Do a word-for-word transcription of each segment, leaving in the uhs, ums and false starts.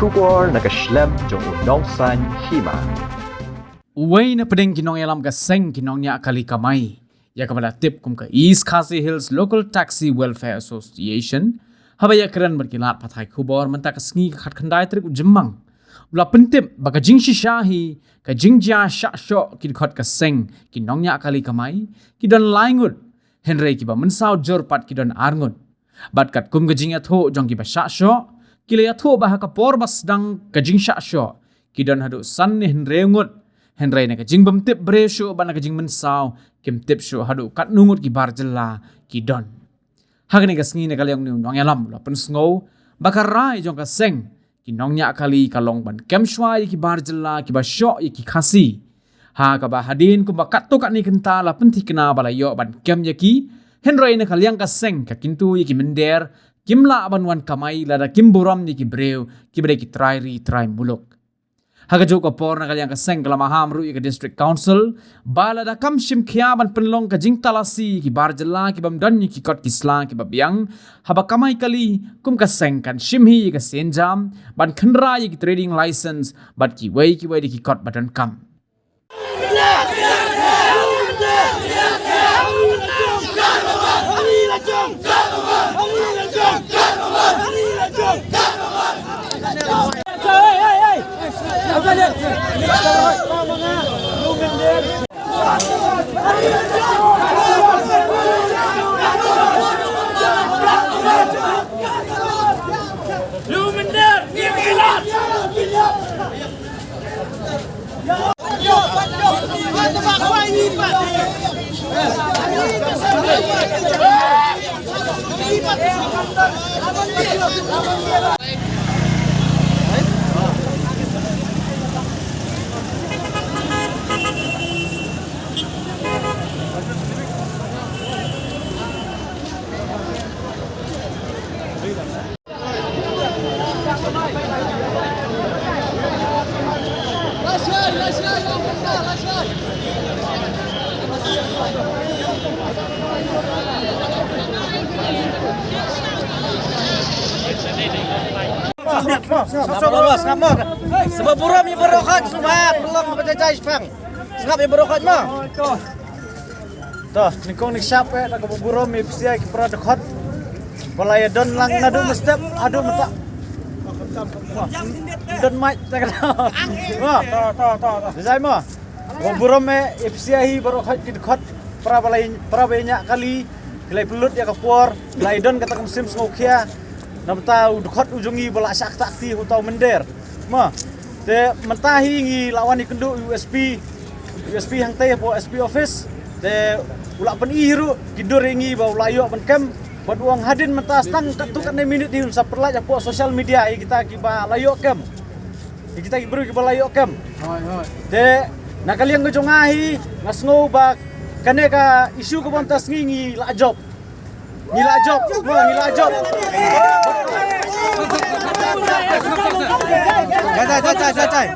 Khubor na ka shlem jong u Nongsaiñ Hima. Uwei na pdeng ki nongïalam ka seng ki nongñiah kali kamai, ïa kaba la tip kum ka East Khasi Hills Local Taxi Welfare Association, haba ïakren bad ki lad pathai khubor mynta ka sngi ka khatkhyndai tarik u Jymmang, u la pyntip ba ka jingshisha hi ka jingjia shah shoh ki dkhot ka seng ki nongñiah kali kamai ki don lai ngut, hynrei kiba mynsaw jur pat ki don ar ngut. Bad katkum ka jingïathuh jong kiba shah shoh, ki la ïathuh ba ha ka por ba sdang ka jingshah shoh ki don haduh san ne hynriew ngut, hynrei na ka jingbymtip briew shuh bad na ka jingmynsaw kim tip shuh haduh katno ngut ki bar jylla ki don. Ha kane ka sngi na ka liang u nongïalam u la pynsngew ba ka rai jong ka seng ki nongñiah kali ka long ban kem shuwa ïa ki bar jylla kiba shoh ïa ki Khasi, ha kaba hadien kumba katto katne kynta la pynthikna ba la ïoh ban kem ïa ki, hynrei na ka liang ka seng ka kyntu ïa ki mynder kim lah ban wan kamai lada kim burom ïa ki briew kiba dei ki trai ri trai muluk. Ha kajuh ka por na ka liang ka seng ka la maham ruh ïa ka District Council ba lada kam shim khia ban pynlong ka jingtalasi ïa ki bar jylla ki bym don ïa ki kot ki sla kiba biang haba kamai kali, kum ka seng kan shim hi ïa ka sienjam ban khynra ïa ki trading license bad kiwei kiwei de ki kot ba donkam. Sngap mo, sngap mo. Sngap mo. Sngap mo. Sngap mo. Sngap mo. To, nyngkong nyngshap eh, da kaba burom ïa phi sha ki para dkhot ba la ïa don lang naduh mynstep haduh mynta. Don mic ta ka. Mo. To, to, to, to. Jai mo. Kaba burom eh ïa phi sha hi baroh khot ki dkhot, para ba la ïa, para ba ïa ñiah kali, ki la ïa pynlut ïa ka por, la ïa don kata ka mynsiem sngewkhia. Na bynta u dkhot u jong ngi ba la shah ktah kti, uta u mynder. Mo. Te mynta hi ngi la wan ïakynduh ïa u S P, u S P hangtei hapoh S P office. Te u la pyni hi ruh ki dur ïa ngi ba u la ïoh ban kem. Bad u ong hadien mynta tang katto katne minit hi un sa pyllait hapoh social media ïa kita kiba la ïoh kem, ïa kita ki briew kiba la ïoh kem. Hooid, hooid. Te na ka liang ka jong nga hi, nga sngew ba kane ka issue kaba mynta sngi ngi la jop. Ngi la jop, mo, ngi la jop. Jai, jai, jai, jai, jai.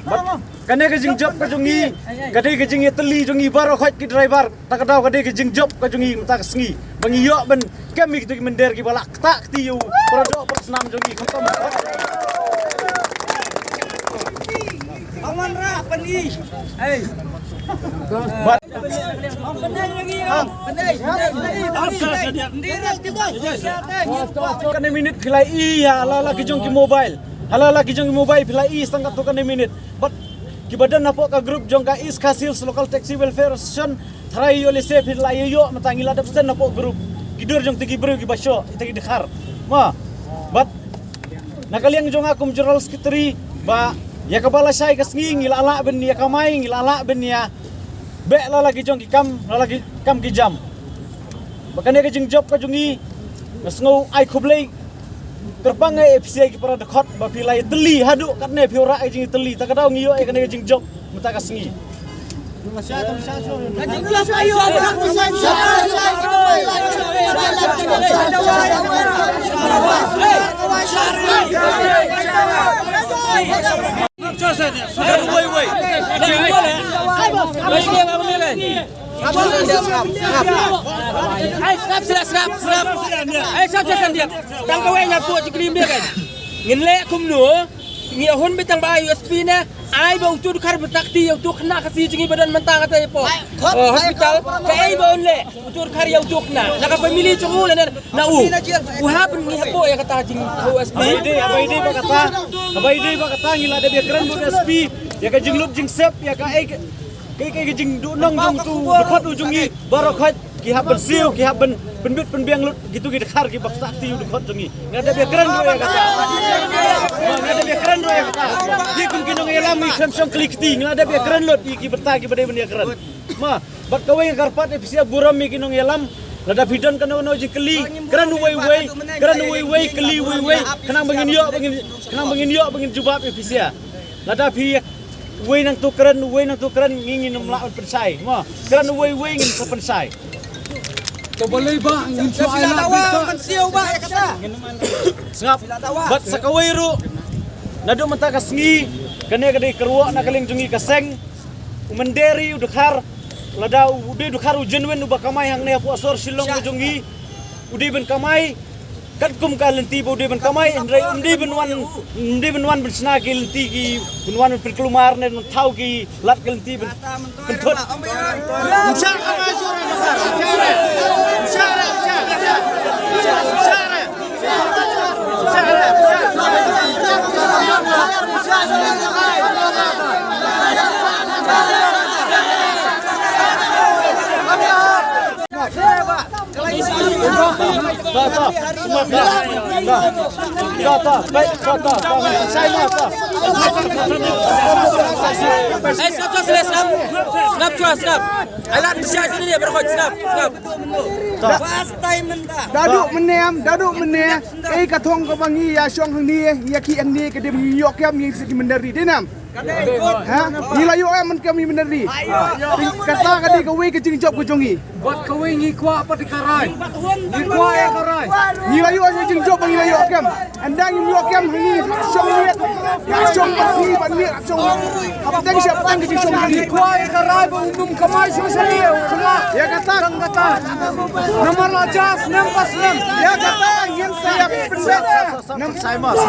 Bad kane ka jingjop ka jong ngi ka dei ka jingïatylli jong ngi baroh khot ki driver. Ta ka daw ka dei ka jingjop ka jong ngi mynta ka sngi ba ngi ïoh ban kem ïa kita ki mynder kiba la ktah kti ïa u para doh para snam jong ngi khamtam. Awan ra pyni. Hei. Bad kane minit phi la ïohi ïa la la ki jong ki mobile. Ha la la ki jong ki mobile phi la ïohi tang katto katne minit. Bad kiba don hapoh ka group jong ka East Khasi Hills Local Taxi Welfare Association, tharai ïoh lehse phi la ïoh, mynta ngi la dep send hapoh group ki dur jong kita ki briew kiba shoh, kita ki dkhar. Mo. Bad na ka liang jong nga kum General Secretary, ba ïa kaba lashai ka sngi ngi la lah ban ïa kamai, ngi la lah ban ïa beh la la ki jong ki kam, la la ki kam ki jam. Ba kane ka jingjop ka jong ngi, nga sngew ai khublei kyrpang ïa phi sha ki para dkhot ba phi la ïatylli haduh katne, phi wanrah ïa ka jingïatylli, ta ka daw ngi ïoh ïa kane ka jingjop mynta ka sngi. Ai, sngap, sngap, sngap, sngap. Ai, sngap, sngap, sngap. Tang kawei nga buh jingkylli mynta kan. Ngin leh kumno? Ngi hun beit tang ba ai U S P ne, ai ba utu u dkhar bynta kti ïa utu u khynnah Khasi jong ngi ba don mynta kata hapoh hospital. Kaei ba un leh utu u dkhar ïa utu u khynnah na ka family jong u lane na u? U hap ban ngi hapoh ïa kata jing ha U S P. Haba ïadei, haba ïadei ba kata, haba ïadei ba kata ngi la dep ïakren bad U S P ïa ka jinglup jingsep ïa kaei kaei ka jingduhnong jong utu u dkhot u jong ngi. Baroh khoit ki hap ban siew, ki hap ban pynbit pynbiang lut kitu ki dkhar kiba ktah kti ïa u dkhot jong ngi. Nga dep ïakren ruh ïa kata. Nga dep ïakren ruh ïa kata. Ïa kum ki nongïalam ngi khlem shong kli kti, nga dep ïakren lut ïa ki bynta kiba dei ban ïakren. Ma, bad kawei nga kyrpad ïa phi sha burom ïa ki nongïalam. Lada phi don kano kano jingkylli, kren uwei uwei, kren uwei uwei, kylli uwei uwei. Khnang ba ngin ïoh, ba ngin, khnang ba ngin ïoh, ba ngin jubab ïa phi sha. Lada phi uwei nangto kren, uwei nangto kren, ngi ngin ym lah ban pynshai. Mo, kren uwei uwei ngin sa pynshai. To balei ba ngin shu ai lad ba sngap. Bad sa kawei ruh, naduh mynta ka sngi, kane ka dei ka ruh na ka liang jong ngi ka seng. U mynder u dkhar, lada u dei u dkhar u genuine uba kamai hangne hapoh sor Shillong ka jong ngi. U dei ban kamai katkum ka lynti ba u dei ban kamai, hynrei um dei ban wan, um dei ban wan ban shna ki lynti ki, ban wan ban pynkulmar ne ban thaw ki lad ki lynti ban pynthut. Eh, snap, snap, snap. Snap, snap, snap. Ai lad sha sini dia, berkhot, snap, snap. First time mynta. Daduh mynne, daduh mynne. Ei ka thong kaba ngi ïa shong hangne, ïa ki hangne ka dei ngi ïoh kiam ngi siki mynder ri dei nam. Ha? Ngi la ïoh em man ka mi mynder ri. Kata ka dei kawei ka jingjop ka jong ngi. Bad kawei ngi kwah pat ka rai. Ngi kwah ïa ka rai. Ngi la ïoh ïa jingjop ba ngi la ïoh kem. Ynda ngim ïoh kem ha ngi shong miet. Ïa shong pat sngi pat miet shong. Hapdeng shi hapdeng ka jingsong ka ngi. Ngi kwah ïa ka rai ba u nym kamai shuh shuh ïa u khynnah. Ïa kata. Tang kata. Namar la jas nem pas nem. Ïa kata ngin sa ïa pynbeit. Nam sai mas.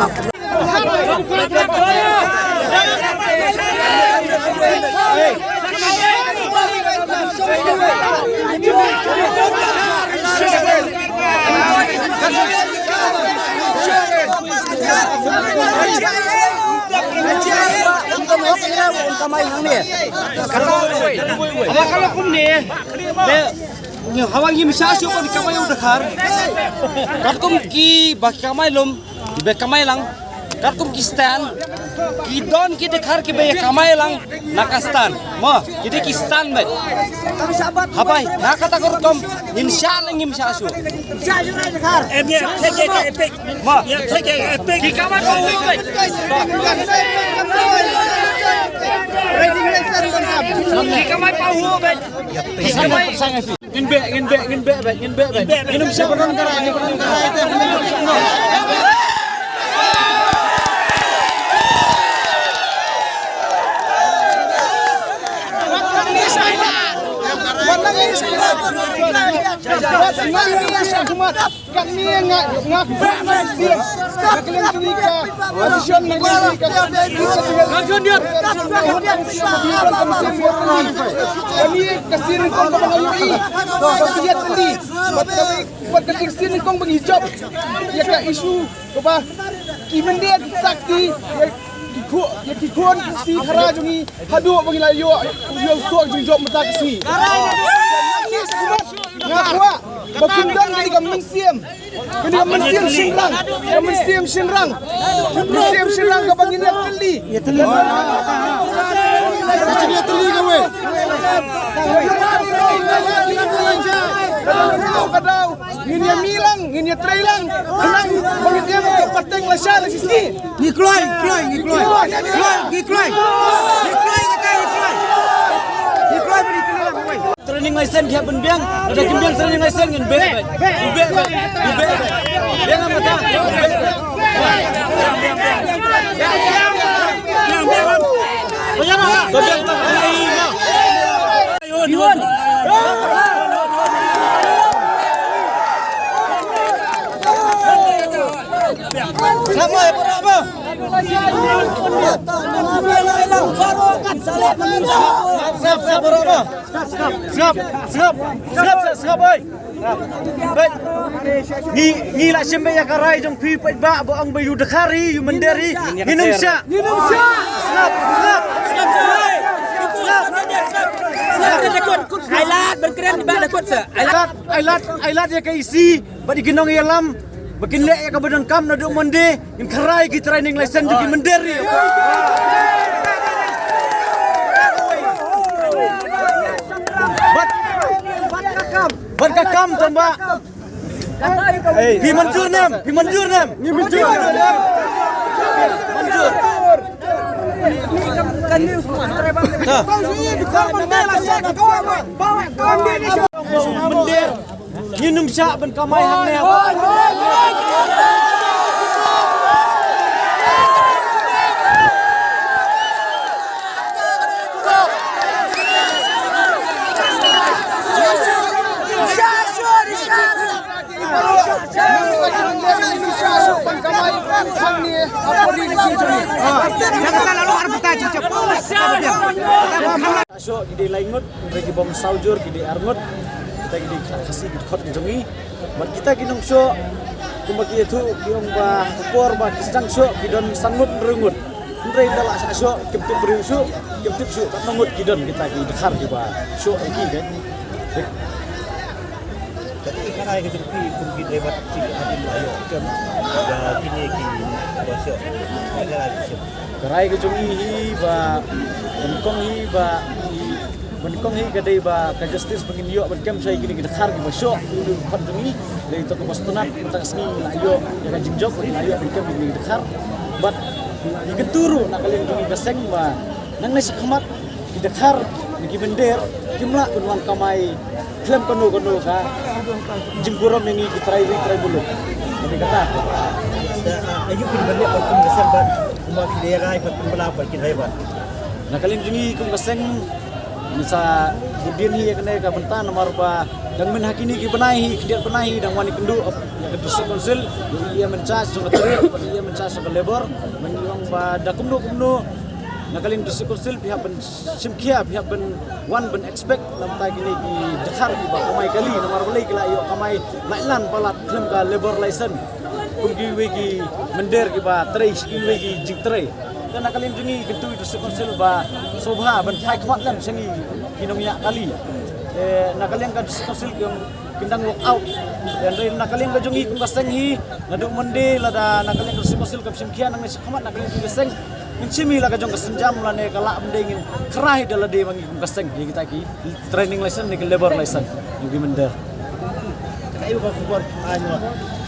Haba ka la kumne, te, haba ngim shah shuh ban kamai u dkhar. Katkum ki ba ki kamai lum, ba kamai lang. Katkum ki stand, ki don ki dkhar kiba ïa kamai lang na ka stand. Mo, ki dei ki stand bad. Habai, na kata ka rukom, ngin shah ne ngim shah shuh. Em, ya, take it, epic. Mo. Ya, take it, epic. Ki kamai pahu bad. Ki kamai pahu bad. Ki kamai. Ngin beh, ngin beh, ngin beh, beh, ngin beh, beh. Ngin ym shah ban ron kara, ngin ym ron kara. Kane nga, nga kren na ka siem. Na ka liang jong ngi ka position, na ka liang jong ngi ka, ka junior. Kane ka sien nyngkong kaba nga ïohi. Kaba ïa tylli. Bad ka, bad ka sien nyngkong ba ngi jop ïa ka issue kaba ki mynder ki ktah kti ïa ki khun, ïa ki khun Khasi khara jong ngi. Haduh ba ngi la ïoh, ïoh suk jingjop mynta ka sngi. Nga kwah ba kin don kane ka mynsiem, kane ka mynsiem shynrang, ka mynsiem shynrang, mynsiem shynrang kaba ngin ïa tylli. Ïa tylli. Ka jingïatylli kawei. Ka daw, ka daw. Ngin ïa mih lang, ngin ïa trei lang. Khnang ba ngin ïa mih pateng lashai lashisngi. Ngi kloi, kloi, ngi kloi. Kloi, ngi kloi. Ngi kloi, ngi kloi, ngi kloi. Ngi kloi, ngi kloi. Training license ki hap ban biang. Lada kim biang training license ngin beh, beh. Ngin beh, beh. Ngin beh, beh. Biang apa ta? Biang, biang. Biang, biang. Biang, biang. Biang, biang. Biang. Sngap, eh, baroh ba. Sngap, sngap, sngap, baroh ba. Sngap, sngap, sngap, sngap, sngap, sngap, oi. Peit. Ngi, ngi la shim beit ïa ka rai jong phi, peit ba, ba ong ba ïa u dkhar hi, ïa u mynder hi. Ngin ym shah. Ngin ym shah. Sngap, sngap. Sngap. Ai lad, ban kren ba da kut sa. Ai lad, ai lad, ai lad ïa ka E C. Bad ïa ki nongïalam ba kin leh ïa kaba donkam naduh Monday, ngin kyrhai ki training license jong ki mynder ri. Bad, bad ka kam tang ba. Phi mynjur ne em, phi mynjur ne em. Ngi mynjur. Mynjur. Mynder. Ngin ym shah ban kamai hangne. Shoh ki dei lai ngut, hynrei ki bym saw jur ki dei ar ngut. Kita ki dei ki Khasi ki dkhot ki jong ngi. Bad kita ki nong shoh kumba ki ïathuh ki ong ba ha ka por ba ki sdang shoh ki don san ngut hynriew ngut. Hynrei ynda la shah shoh kim tip briew shuh, kim tip shuh katno ngut ki don kita ki dkhar kiba shoh ïa ki, kan. Kata ka rai ka jong phi kum ki driver taxi hadien la ïoh kem da kine kiba shoh. Ka rai ka jong phi. Ka rai ka jong ngi hi ba nyngkong hi ba, nyngkong hi ka dei ba ka justice ba ngin ïoh ban kem sha kine ki dkhar kiba shoh ïa u dkhot jong ngi. Dei to kaba sngewtynnat mynta ka sngi la ïoh ïa ka jingjop ba la ïoh ban kem ïa kine ki dkhar. Bad ngi kyntu ruh na ka liang jong ngi ka seng ba nangne shakhmat ki dkhar ne ki mynder kim lah ban wan kamai khlem kano kano ka jingburom ïa ngi ki trai ri trai muluk. Kata kata. Ayu kin ban leh ban kum ka seng bad kumba ki dei rai bad kumba la bad ki rai bad. Na ka liang jong ngi kum ka seng ngi sa bud dien hi ïa kane ka bynta namar ba dang myn ha kine ki bnai hi, khyndiat bnai hi dang wan ïakynduh ïa ka District Council, ïa u E M in charge jong ka trade, ïa u E M in charge jong ka labour, ban ong ba da kumno kumno na ka liang District Council phi hap ban shim khia, phi hap ban wan ban inspect na bynta kine ki dkhar kiba kamai kali namar balei ki la ïoh kamai lait lan palat khlem ka labour license kum kiwei ki mynder kiba trei sha kiwei ki jingtrei. Te na ka liang jong ngi kyntu ïa u District Council ba sngewbha ban phai khmat lem sha ngi ki nongñiah kali. Te na ka liang ka District Council ki ong kin dang work out. Te hynrei na ka liang ka jong ngi kum ka seng hi naduh Monday lada na ka liang ka District Council kam shim khia nangne shakhmat na ka liang jong ka seng ngin shim hi la ka jong ka sienjam lane ka lah ban dei ngin kyrhai da lade ma ngi kum ka seng ïa kita ki training license ne ki labour license ïa ki mynder. Kaei ka khubor, ah,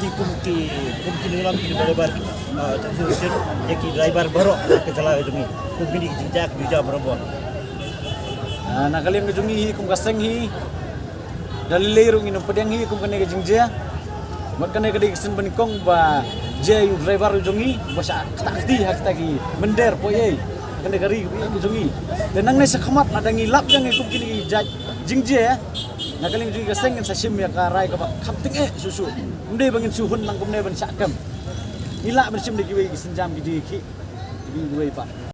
ki kum ki, kum ki nongïalam ki driver, ah, ki driver baroh ka jylla ka jong ngi. Kum kine ki jingjia ki jingjia baroh. Ah, na ka liang ka jong ngi hi kum ka seng hi. Da lei lei ruh ngin ym pdiang hi kum kane ka jingjia. Bad kane ka dei ka sien ba nyngkong ba jia ïa u driver jong ngi ba shah ktah kti ha kita ki mynder poi ei. Kane ka ri ka jong ngi. Te nangne shakhmat lada ngi lap jong ngi kum kine ki jait jingjia. Na ka liang jong ngi ka seng ngin sa shim ïa ka rai kaba kham tyngeh shuh shuh. Ym dei ba ngin shu hun lang kumne ban shah kem. Ngi lah ban shim da kiwei ki sienjam ki jingkhih. Kiwei pat.